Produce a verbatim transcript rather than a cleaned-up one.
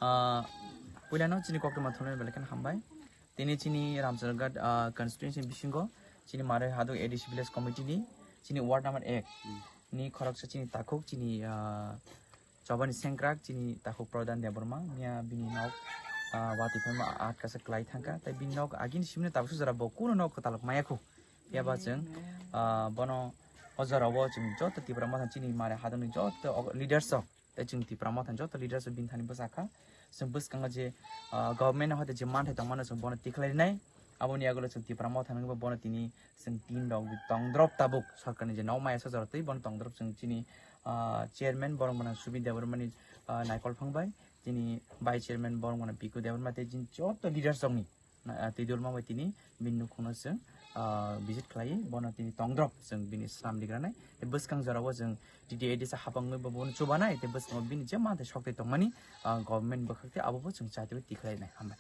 Ah, puilano chini koktwma thumnai belai kheno hambai. Tini chini Ramcharghat, ah, constituency bisingo chini Mare Haduk A D C village committee ni chini ward number ek ni khoroksa chini takhuk chini, ah, Chobani Sengkrak chini takhuk Pradhan Debbarma miya bini nok, ah, watwi phaima atkasa klai thangkha. Tai bini nok agini simino tabuk sujara bo kuno nok kwtal maya khu. Phiya ba chwng, ah, bono o jorao chwng joto Tipra Motha chini Mare Haduk ni joto leaders rok tai chwng Tipra Motha joto leaders rok bini thani bwsakha. Chwng bwskango je, ah, government hoite je manthai tongmano chwng bono tikhlai rinai. Aboni yagulo chwng Tipra Motha nungwi bono tini chwng tin rok tongdrop tabuk sarkarni je nokmaya sajaro tei bono tongdrop chwng chini, ah, chairman borok mano Subir Debbarmani, ah, naikol phang bai chini vice chairman borok mano Piku Debbarma tei chini joto leaders rokni na, ah, twi dul mangbai tini bini nukhungno chwng, ah, visit khlai bono tini tongdrop chwng bini slam digranai. Tei bwskang jorao chwng T T A D C hapangwi bo bono chubanai tei bwskango bini je manthai sok tei tongmani, ah, government bwkhak tei abo bo chwng chai tei tikhlainai. Hambai.